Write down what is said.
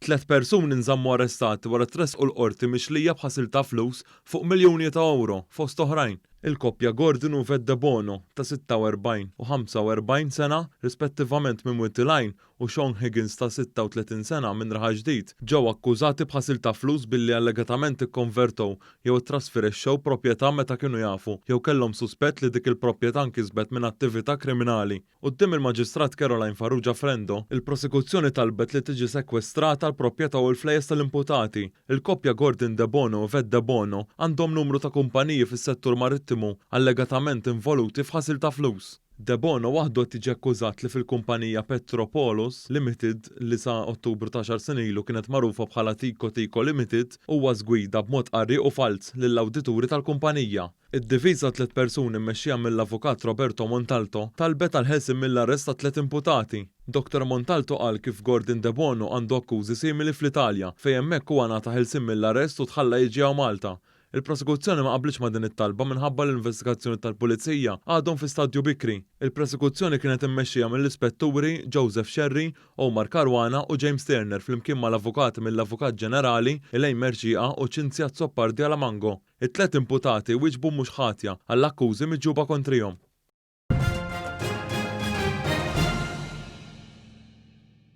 Tliet persuni nżammu arrestati wara tressqu l-Qorti mixlija b'ħasil ta' flus fuq miljuni ta' ewro, fost oħrajn. Il-koppja Gordon u Yvette Debono, ta' 46 u 45 sena, rispettivament minn Wied il-Għajn, u Sean Higgins ta' 36 sena minn Raħal Ġdid, ġew akkużati b'ħasil ta' flus billi allegatament ikkonvertow jew ittrasferixxew proprjetà meta kienu jafu jew kellhom suspett li dik il-proprjetà nkisbet minn attività kriminali. Quddiem il-Maġistrat Caroline Farrugia Frendo, il-Prosekuzzjoni talbet li tiġi sekwestrata l-proprjetà u l-flejjes tal-imputati. Il-koppja Gordon Debono u Yvette Debono għandhom numru ta' kumpaniji fis-settur marittimu allegatament involuti f'ħasil ta' flus. Debono waħdu qed jiġi akkużat li fil-kumpanija Petropoulos Limited li sa Ottubru ta' għaxar snin ilu kienet magħrufa bħala Tico Tico Limited huwa żgwida b'mod qarrieq u falz lill-awdituri tal-kumpanija. Id-difiża tliet persuni mmexxija mill-Avukat Roberto Montalto talbet għall-ħelsien mill-arrest tat-tliet imputati. Dottor Montalto qal kif Gordon Debono għandu akkużi simili fl-Italja, fejn hemmhekk huwa ngħata ħelsien mill-arrest u tħalla jiġi hawn Malta. Il-prosekuzzjoni ma qablitx ma' din it-talba minħabba li l-investigazzjonijiet tal-Pulizija għadhom fi stadju bikri. Il-prosekuzzjoni kienet immexxija mill-Ispetturi Joseph Scerri, Omar Caruana u James Turner flimkien mal-avukati mill-Avukat Ġenerali Elaine Mercieca u Cinzia Azzopardi Alamango. It-tliet imputati wieġbu mhux ħatja għall-akkużi miġjuba kontrihom.